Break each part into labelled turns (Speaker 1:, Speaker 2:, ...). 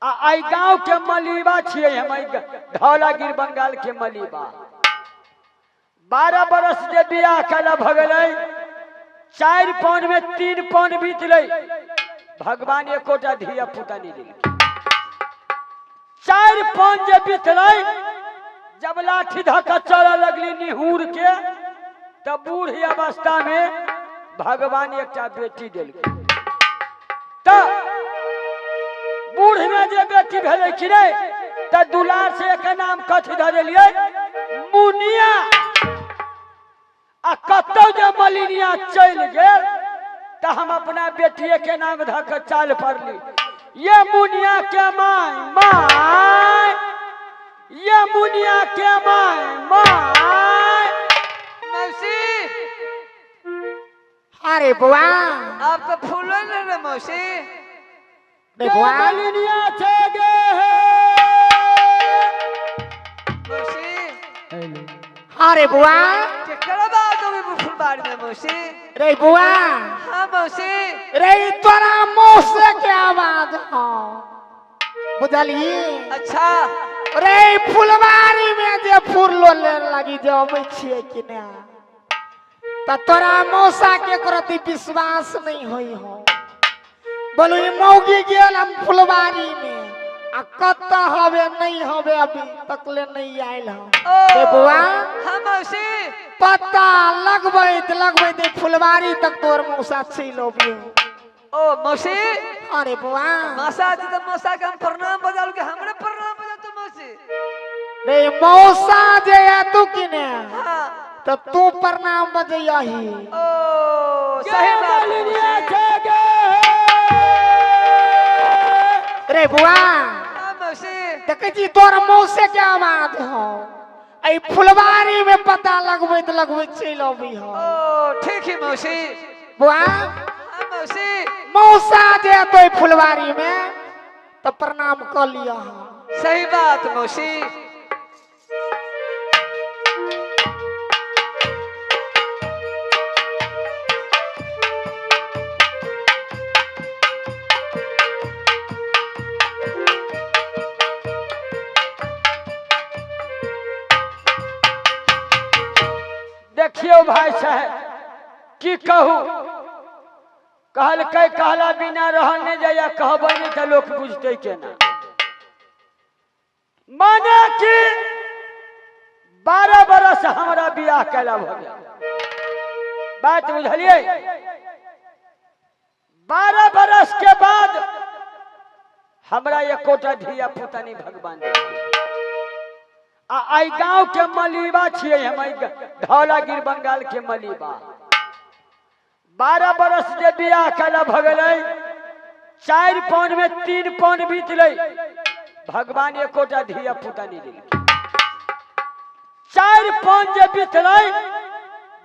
Speaker 1: आ एहि गाँव के मलीबा छियै हम, एहि धौलागिर बंगाल के मलीबा। 12 बरस जे बियाह कला भऽ गेलै, 4 पौन में 3 पौन बीतलै, भगवान एकोटा धिया पुता नहीं देलकै। 4 पौन जे बीतलै, जब लाठी धऽ कऽ चलऽ लगली निहूर के, तब बूढ़ी अवस्था में भगवान एकटा बेटी देलकै। तऽ बूढ़ में जे बेटी भेलै कि नहि, तऽ दुलार से एकर नाम कथी धऽ देलियै? मुनिया। आ कतौ जे मलिनिया चलि गेल तऽ हम अपना बेटिए के नाम धऽ कऽ चाल पड़ली, ये मुनिया के my my, ये मुनिया के my my.
Speaker 2: मौसी।
Speaker 3: अरे बुआ,
Speaker 2: आप तो फूलो ने रे मौसी।
Speaker 3: रे बुआ,
Speaker 1: मलिनिया छे गे
Speaker 2: मौसी।
Speaker 3: अरे बुआ,
Speaker 2: केकरा बात होबे फुलबाड़ी में मौसी?
Speaker 3: रे बुआ।
Speaker 2: हाँ मौसी।
Speaker 3: रे तोरा मौसे के आवाज हो, बुझलिए?
Speaker 2: अच्छा।
Speaker 3: रे फुलवारी में जे फूल ले लगी जे अबै छियै कि ने, त तोरा मौसा के प्रति विश्वास नहीं होई हो। बोलू ई मौगी गेल हम फुलवारी में आ कत हवे नहीं हवे, अभी तकले नहीं आयल हो। रे बुआ।
Speaker 2: हाँ मौसी।
Speaker 3: पता लगबैत लगबैत ई फुलवारी तक तोर मौसा चलि अबियो।
Speaker 2: ओ मौसी।
Speaker 3: अरे बुआ।
Speaker 2: मौसा जी तो मौसा के हम प्रणाम बजाल के हमरे प्रणाम बजा तो मौसी।
Speaker 3: रे मौसा जे तू कि ने,
Speaker 2: हाँ,
Speaker 3: तो तू प्रणाम बजैही।
Speaker 2: ओ सही बात
Speaker 1: मलिनिया छे गे।
Speaker 3: रे बुआ।
Speaker 2: हाँ मौसी।
Speaker 3: देखै छी तोर मौसे के आवाज हो, एहि फुलवारी में पता लगबैत लगबैत चलि अबी हो।
Speaker 2: ओ ठीक है मौसी।
Speaker 3: बुआ।
Speaker 2: हाँ मौसी।
Speaker 3: मौसा जे एतो एहि फुलवारी में तो प्रणाम कऽ लिअ।
Speaker 2: सही बात मौसी।
Speaker 1: देखियो भाई साहब, की कहू, कहलकै कहला बिना रहल नहीं जाइए, कहबै नहीं तऽ लोक बुझतै केना। माने कि 12 बरस हमरा बियाह कैला भऽ गेल, बात बुझलियै? 12 बरस के बाद हमरा एकोटा धिया पुता नहीं भगवान देलकै। आ एहि गाँव के मलीबा छियै हम, एहि धौलागिर बंगाल के मलीबा। 12 बरस जे बियाह कला भऽ गेलै, 4 पौन में 3 पौन बीतलै, भगवान एकोटा धिया पुता नहीं देलकै। 4 पौन जे बीतलै,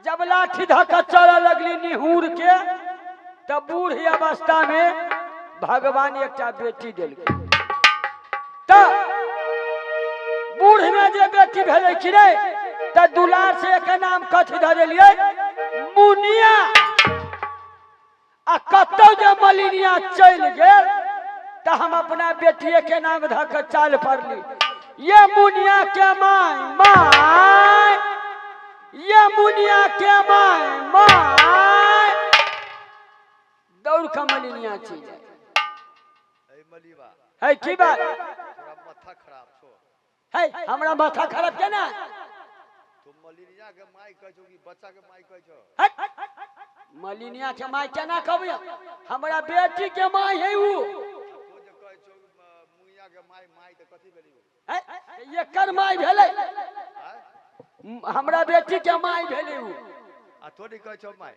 Speaker 1: जब लाठी धऽ कऽ चलऽ लगली निहूर के, तब बूढ़ी अवस्था में भगवान एकटा बेटी देलकै। तऽ बूढ़ में जे बेटी भेलै कि नहि, तऽ दुलार से एकर नाम कथी धऽ देलियै? मुनिया। आ कतौ जे मलिनिया चलि गेल तऽ हम अपना बेटिए के नाम धऽ कऽ चाल पड़ली, ये मुनिया के my my, ये मुनिया के my my. दौड़ कऽ मलिनिया चलि जाय। है की बात
Speaker 4: माथा खराब छो?
Speaker 1: है हमरा माथा खराब केना?
Speaker 4: तू मलिनिया के माय कहै छौ कि बच्चा के माय कहै छौ?
Speaker 1: मलिनिया के माय केना कहबै? हमरा बेटी के my है ऊ।
Speaker 4: तू जे कहै छौ मुनिया के माय my, तऽ कथी भेलै ऊ?
Speaker 1: एकर my भेलै, हमरा बेटी के my भेलै ऊ।
Speaker 4: आ तो नहीं कहै छौ my?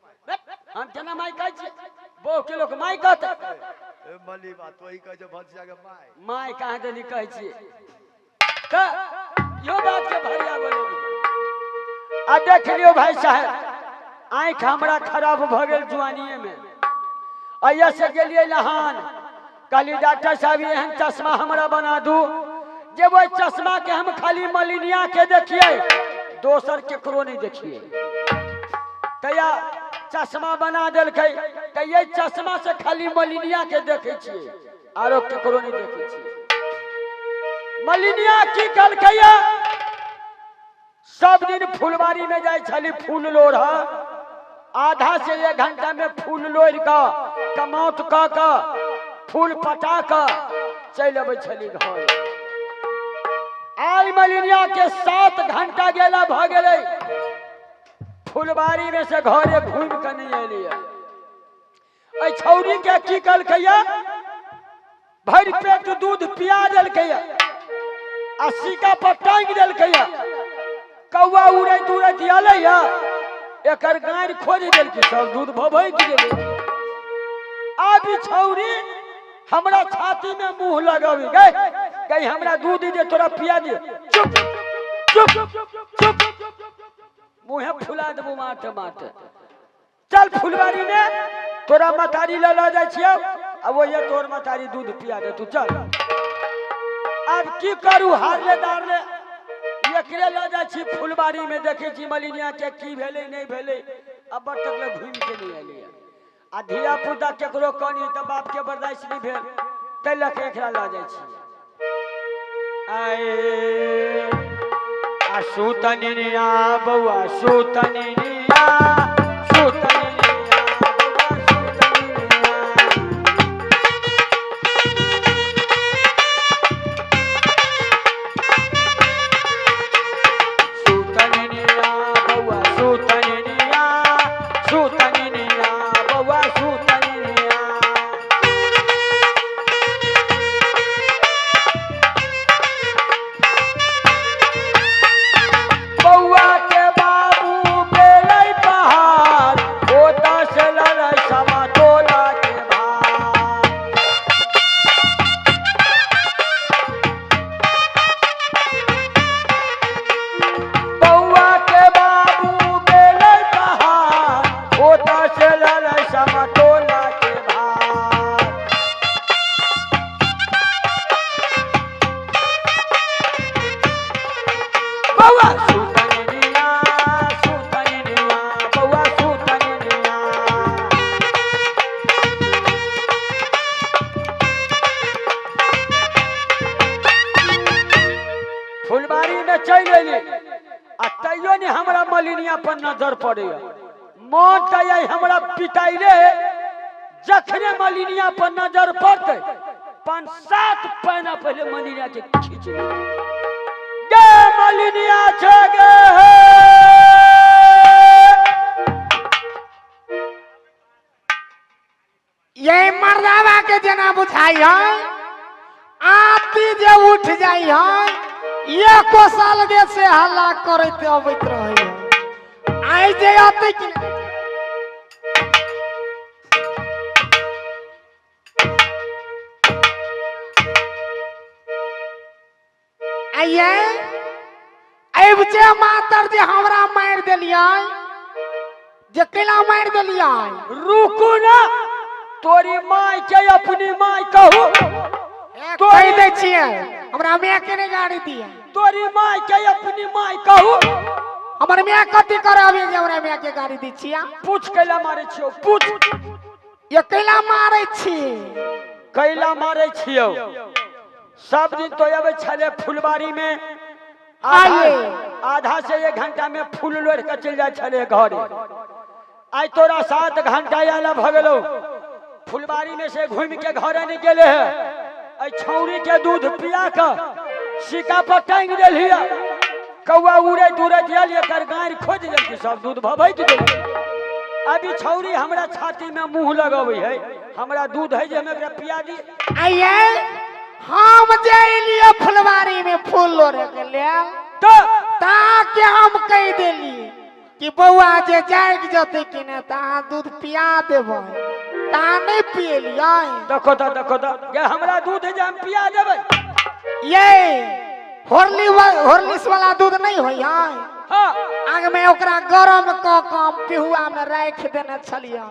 Speaker 1: हम केना my कहै छियै? बहु के लोक my कहतै?
Speaker 4: ए मलिबा, तो ही कहै छौ भनसिया के my.
Speaker 1: My कहाँ देली कहै छियै? तऽ इहो बात के भरिया बोले। आ देख लियौ भाई साहेब, आँखि हमरा खराब भऽ गेल जुआनिए में। अइया से गेलियै नहान, कहली डॉक्टर साहब एहन चश्मा हमरा बना दू जे ओहि चश्मा के हम खाली मलिनिया के देखियै, दोसर केकरो नहीं देखियै। तैया चश्मा बना देलकै, तऽ ये चश्मा से खाली मलिनिया के देखै छियै, आरो केकरो नहीं देखै छियै। मलिनिया की कहलकैया सब दिन फुलवारी में जाय छली फूल लोढ़, आधा से एक घंटा में फूल लोढ़ कऽ कमौट कऽ कऽ फूल पटा कऽ चलि अबै छली घर। आइ मलिनिया के 7 घंटा गेला भऽ गेलै, फुलवारी में से घरे घूमि कऽ नहि एलियै। एहि छौरी के की कहलकैया भरि पेट दूध पिया देलकैया आ सीका पर टांगि देलकैया। कौआ उड़ैत उड़ैत एलैया, एकर गारि खोजि देलकै, सब दूध भभकि गेलै। आब ई छौरी हमरा छाती में मुंह लगाबी गई, कहीं हमरा दूध दे तोरा पिया दे। चुप चुप चुप, मुँहे फुला देबो माथे माथे। चल फुलवारी में तोरा मतारी ल ल जाइ छियौ आ वही तोर मतारी दूध पिया दे, तू चल। आब की करू, हारले दारले एकरे ल जाइ छी फुलवारी में, देखै छी मलिनिया के की भेलै नहि भेलै। अब तक ले घूमि के नहि एलैया। आ धिया पुता केकरो कहनी तऽ बाप के बर्दाश्त नहि भेल, ताहि लऽ कऽ एकरा लऽ जाइ छी। आए आ सुतनिया बौआ सुतनिया, सुतनिया बौआ सुतनिया। सुतनिया बौआ सुतनिया, सुतनिया बौआ सुतनिया। बौआ के बाबू गेलै पहाड़, ओतऽ से लड़ै समतोला के भार। बौआ के बाबू गेलै पहाड़, ओतऽ से लड़ै समतोला के भार। बौआ सुतनिया, सुतनिया बौआ सुतनिया। फुलबारी में चलि एली आ तैयो नहीं हमरा मलिनिया पर नजर पड़ैया। मन तऽ यही हमरा पिटाइले, जखने मलिनिया पर नजर पड़तै 5-7 पैना पहले मलिनिया के खींच लेबै। गे मलिनिया छै गे,
Speaker 3: ये मर्दावा के जेना बुझाई है आती जे उठ जाई है, एको साल गे से हल्ला करैत अबैत रहे है। आइ जे अतै कि नहि? आइये आबि जे मातर जे हमरा मारि देलियै, जे केना मारि देलियै?
Speaker 1: रुकू ना, तोरी माय के अपनी माय कहू।
Speaker 3: कहि दै छियै हमरा माय के नहि गाड़ी दिया।
Speaker 1: तोरी माय के अपनी माय कहू।
Speaker 3: हमर माय कथी कराबे जे हमरा माय के गाड़ी दै छियै?
Speaker 1: पूछ कैला मारै छियौ, पूछ
Speaker 3: ये कैला मारै छी?
Speaker 1: कैला मारै छियौ? सब दिन तो अबै छलै फुलबारी में,
Speaker 3: आइए।
Speaker 1: आधा से 1 घंटा में फूल लोढ़ के चलि जाइ छलै घरे। आइ तोरा 7 घंटा आयल भऽ गेलौ, फुलबारी में से घूमि के घरे नहि गेले है। एहि छौरी के दूध पिया कऽ सिक्का पर टांगि देलही, कौआ उड़ैत उड़ैत आयल, एकर गारि खोजि देलकै, सब दूध भभकि गेलै। अभी छौरी हमरा छाती में मुँह लगबै है, हमरा दूध है जे हम एकरा पिया दी।
Speaker 3: आइये हम जे एलियै फुलवारी में फूल लोढ़े के लेल
Speaker 1: तऽ
Speaker 3: ताके हम कहि देली कि बौआ जे जागि जेतै कि नहि तऽ अहाँ दूध पिया देबै, तऽ अहाँ नहि पियलियै।
Speaker 1: देखो तऽ, देखो तऽ, गे हमरा दूध है जे हम पिया देबै।
Speaker 3: ये होर्लिक्स वाला दूध नहीं होइ है?
Speaker 1: हाँ।
Speaker 3: आग में ओकरा गरम कऽ कऽ हम पिहुआ में राखि देने छलियै।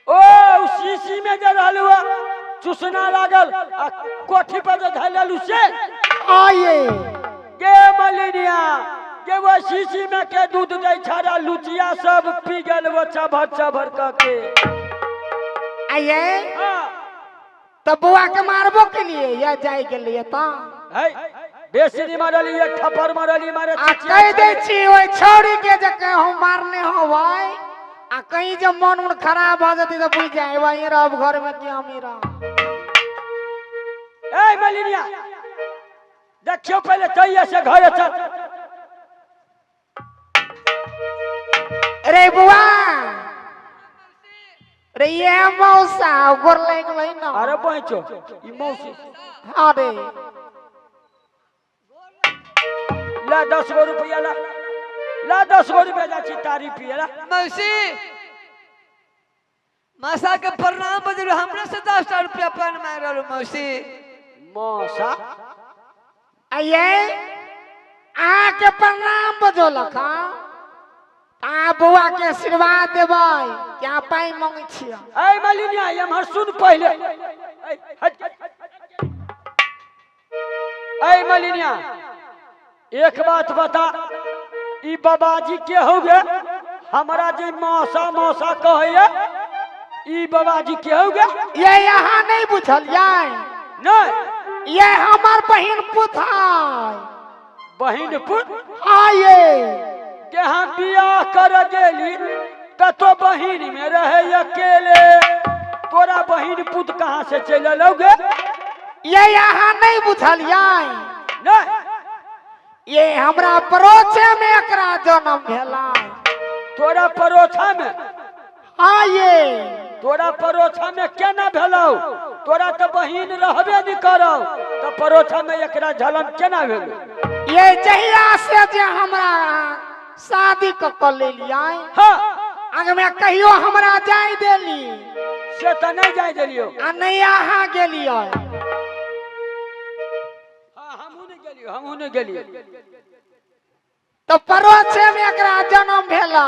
Speaker 1: ओ शीशी में जे रहलू चुसना लागल आ कोठी पर जे धैलू से।
Speaker 3: आये
Speaker 1: गे मलिनिया गे वो शीशी में के दूध दै छाड़ा लुचिया सब पी गेल वो चभर चभर कऽ के।
Speaker 3: आये
Speaker 1: हाँ।
Speaker 3: तऽ बौआ के मारबो के लिए या जाय गेलियै तऽ?
Speaker 1: है बेसी नहीं मारली, एक थप्पड़ मारली मारे।
Speaker 3: आ कह दै छी ओइ छौड़ी के जे कहूं मारने हो भाई, आ कहीं जब मन उन खराब भ जती त बुझ जाए वहीं रहब घर में कि हम ही रहब।
Speaker 1: ए मलिनिया देखियो पहले तैया से घर चल।
Speaker 3: रे बुआ रे ये मौसा गोर लाग गेलै न।
Speaker 1: अरे बहचो ई मौसी।
Speaker 3: अरे
Speaker 1: ला 10 गो रुपया ला, ला 10 गो रुपया जा छी तारी पिए ला।
Speaker 2: मौसी मासा के प्रणाम बजल, हमरा से 10 टा रुपया पान मांग रहल मौसी।
Speaker 1: मौसा
Speaker 3: आये अहाँ के प्रणाम बजौलक। आ बौआ के आशीर्वाद देबै क्या पाई मांगै छियै।
Speaker 1: ए मलिनिया एम्हर सुन पहिले। ए मलिनिया एक बात बता, ई बाबाजी के हो गे? हमरा जे मौसा मौसा कहैया ई बाबाजी के हो गे?
Speaker 3: ये यहाँ नहीं बुझलियै।
Speaker 1: नहीं
Speaker 3: ये हमर बहिन पुत है।
Speaker 1: बहिन पुत?
Speaker 3: हाँ ये
Speaker 1: के हम बियाह कर गेली त तो बहिन में रहे अकेले, तोरा बहिन पुत कहाँ से चल अयलौ गे?
Speaker 3: ये यहाँ नहीं बुझलियै।
Speaker 1: नहीं
Speaker 3: ये हमरा पड़ोसे में एकरा जन्म भेला।
Speaker 1: तोरा पड़ोसा में?
Speaker 3: हाँ ये
Speaker 1: तोरा पड़ोसा में केना भेलौ? तोरा तो बहिन रहबे नहीं करौ त पड़ोसा में एकरा जन्म केना भेलौ?
Speaker 3: ये जहिया से जे हमरा शादी क लेलियै।
Speaker 1: हाँ
Speaker 3: आग में कहियो हमरा जाय देली
Speaker 1: से त नहीं जाय देलियो।
Speaker 3: आ नहीं अहाँ गेलियै।
Speaker 1: हाँ हमहूँ नहीं गेलियो, हमहूँ नहीं गेलियो।
Speaker 3: तो पड़ोसे में एकरा जन्म भेलै।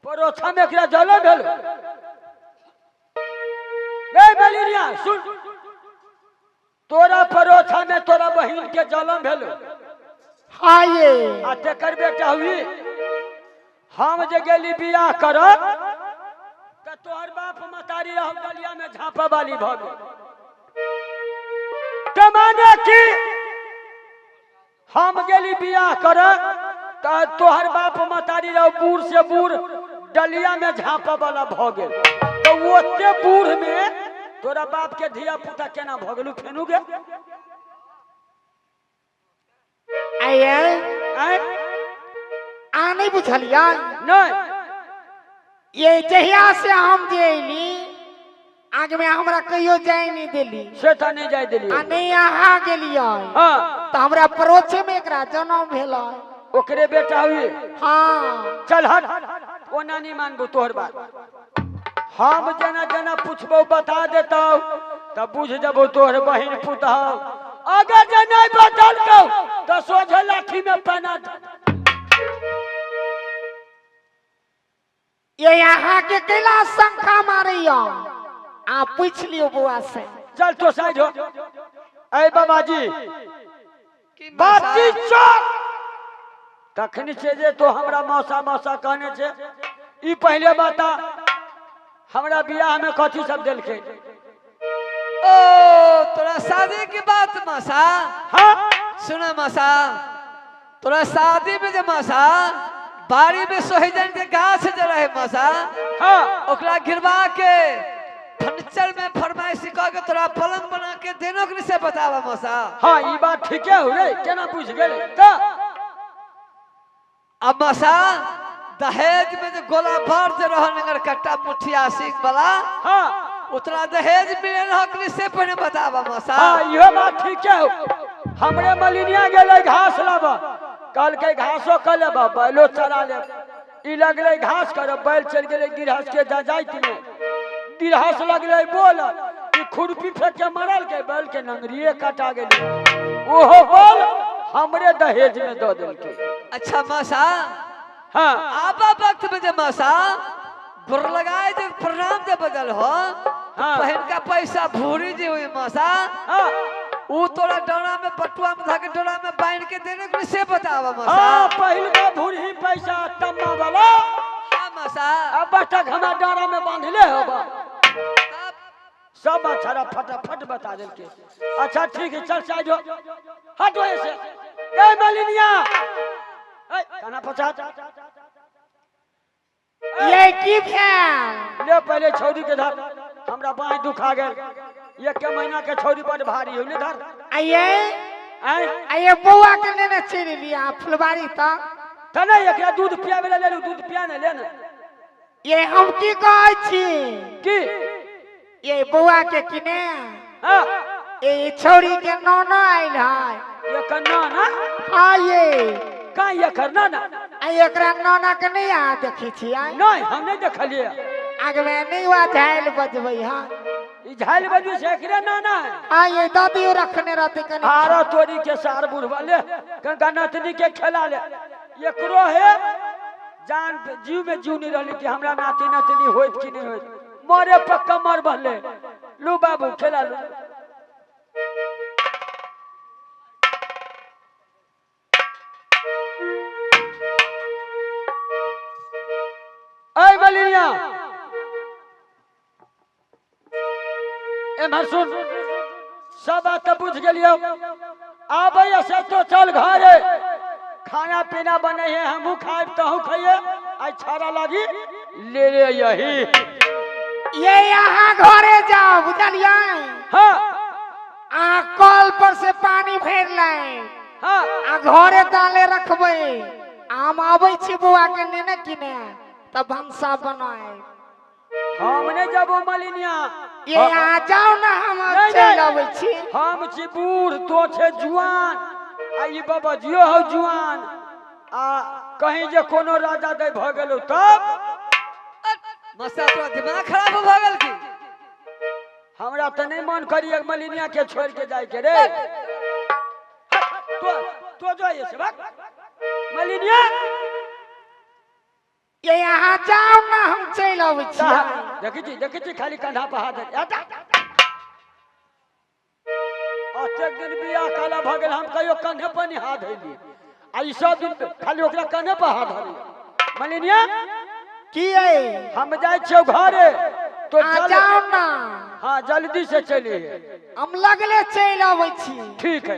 Speaker 1: पड़ोसा में एकरा जन्म भेल? नहीं मलिनिया सुन, तोरा पड़ोसा में तोरा बहिन के जन्म भेल।
Speaker 3: हाँ ये
Speaker 1: आ तेकर बेटा हुई। हम जे गेली बियाह करब त तोहर बाप मतारी रहौ डलिया में झापा वाली भ गेल। त माने कि हम गेली बियाह करब त तोहर बाप मतारी रहौ बूढ़ से बूढ़ डलिया में झापा वाला भ गेल। त ओते बूढ़ में तोरा बाप के धिया पुता केना भ गेलू फेनू गे?
Speaker 3: आये
Speaker 1: आँय
Speaker 3: आ नहीं बुझलियै।
Speaker 1: नहीं
Speaker 3: ये जहिया से हम जे अयली आग में हमरा कहियो जाय नहीं देली
Speaker 1: से त नहीं जाय देलियो।
Speaker 3: आ नहीं अहाँ गेलियै।
Speaker 1: हाँ
Speaker 3: त हमरा पड़ोसे में एकरा जन्म भेलै।
Speaker 1: ओकरे बेटा हुई।
Speaker 3: हाँ
Speaker 1: चल हट, ओना नहीं मानबो तोहर बात। हम जेना जेना पूछबो बता देतौ तब बुझ जबो तोहर बहिन पुत हौ। अगर जे नहीं बतलकौ त सोझे लाठी में पैना।
Speaker 3: ये यहाँ के कैला शंखा मारैया आ पूछ लियो बौआ से।
Speaker 1: चल तो साइड हो। ए बाबाजी
Speaker 2: की
Speaker 1: बाती
Speaker 2: मौसा
Speaker 1: चोर तखनी छे जे तो हमरा मौसा मौसा कहने छे। ई पहले बता हमरा बियाह में कथी सब देलकै?
Speaker 2: ओ तोरा शादी की बात मौसा।
Speaker 1: हाँ
Speaker 2: सुना मौसा, तोरा शादी में जे मौसा बाड़ी में सोहिजन के गाछ जे रहे मौसा,
Speaker 1: हाँ
Speaker 2: ओकरा गिरवा के फर्नीचर में फरमाइशी क के तोरा पलंग बना के देनो के से बतावा मौसा।
Speaker 1: हाँ ई बात ठीके हो रे, केना बुझ गेलै त?
Speaker 2: अब मौसा दहेज में जो गोला बार जे रहन नगर कट्टा मुठिया सिंह वाला,
Speaker 1: हाँ
Speaker 2: उतना दहेज मिले रहल से पहले बतावा मौसा।
Speaker 1: हाँ इहो बात ठीके हो। हमरे मलिनिया गेलै घास लाबऽ, कहलकै घासो क लेबऽ बैलो चरा लेब। ई लगलै घास करब, बैल चलि गेलै गिरहस के जाइत में। गिरहस लगलै बोल, ई खुरपी फेंक के मरलकै, बैल के नंगरिए कटा गेलै। ओहो बोल हमरे दहेज में दऽ देलकै।
Speaker 2: अच्छा मौसा
Speaker 1: हाँ
Speaker 2: आबा वक्त में जे मौसा बुर लगाए जे प्रणाम जे बदल हो,
Speaker 1: हाँ।
Speaker 2: पहन का पैसा भूरी जी हुई मौसा,
Speaker 1: हाँ
Speaker 2: ऊ तोरा डोरा में बटुआ में धाके डोरा में बांध के देने के से बतावा मौसा।
Speaker 1: हाँ पहिलका भूरही पैसा तम्मा वाला।
Speaker 2: हाँ मौसा
Speaker 1: अब तक हमरा डोरा में बांधले होबा।
Speaker 2: तब
Speaker 1: सब बात छड़ा फटाफट बता देलके। अच्छा ठीक है, चल साइड हो, हटो ऐसे। ए मलिनिया, ए काना पचा।
Speaker 3: ये की भेल?
Speaker 1: ले पहले छौरी के धर, हमरा बाँह दुखा गेल। एक महीना के छौरी बड भारी हो, ले धर।
Speaker 3: आइए
Speaker 1: आय
Speaker 3: आइए, बौआ के लेने चलि एलियै फुलबारी तक।
Speaker 1: त नहि, एकरा दूध पियाबै लए लेलू, दूध पिया ने ले ने।
Speaker 3: ये हम की कहै छी?
Speaker 1: की?
Speaker 3: ये बौआ के किने
Speaker 1: हाँ।
Speaker 3: ए छौरी के नौना आयल है।
Speaker 1: एकर नाना?
Speaker 3: हाँ ये।
Speaker 1: कहाँ एकर नाना?
Speaker 3: आ एकरा नौना के नहीं अहाँ देखै छियै?
Speaker 1: नहीं, हम नहीं देखलियै।
Speaker 3: आगमे नहीं हुआ झाइल बजबै। हाँ,
Speaker 1: ई झाइल बजबै से एकरे नाना है?
Speaker 3: हाँ ये, दादियो रखने रहते कनी।
Speaker 1: आरो तोरी के सार बुढ़वा, ले कनका नतनी के खेला ले। एकरो है जान जीव में जीव नहीं रहली कि हमरा नाती नतनी होइत कि नहीं होइत, मरे पक्का मर बनले। लू बाबू, खेला लू। ऐ मलिनिया, एम्हर सुन, सब बात तऽ बुझ गेलियौ। आबै से तो चल घरे, खाना पीना बने है, हमहूँ खाइब तहूँ खाइए। आई छाड़ा लागी ले ले यही।
Speaker 3: ये यहाँ घरे जाओ, बुझलियै?
Speaker 1: हाँ।
Speaker 3: अहाँ कल पर से पानी भरि लाए।
Speaker 1: हाँ।
Speaker 3: आ घरे डाले रखबै। हम आबै छी बौआ के नेने किने, तब भनसा बनाए।
Speaker 1: हम नहीं जबो मलिनिया।
Speaker 3: ये यहाँ जाओ ना, हम
Speaker 1: नहीं,
Speaker 3: चलि
Speaker 1: नहीं।
Speaker 3: अबै छी।
Speaker 1: हम छी बूढ़, तो छे जुआन, आ ई बाबा जियो हौ जुआन, आ कहीं जे कोनो राजा दे भ गेलो तब?
Speaker 2: मसा, तोरा दिमाग खराब भऽ गेल की?
Speaker 1: हमरा तऽ नहीं मन करी मलिनिया के छोड़ के जाय के रे। तो जो ये से भाग मलिनिया।
Speaker 3: ये यहाँ जाओ ना, हम चलि अबै छी।
Speaker 1: देखै छी, देखै छी, खाली कंधा पर हाथ दे। अतेक दिन बियाह काला भऽ गेल, हम कहियो कंधे पर नहीं हाथ धैलियै, आ ई सब दिन खाली ओकरा कंधे पर हाथ धरियै। मलिनिया।
Speaker 3: की अइ?
Speaker 1: हम जाइ छियौ घरे, तो
Speaker 3: अहाँ
Speaker 1: जल
Speaker 3: जाओ ना।
Speaker 1: हाँ, जल्दी से चलिए।
Speaker 3: हम लगले चलि अबै छी।
Speaker 1: ठीक है।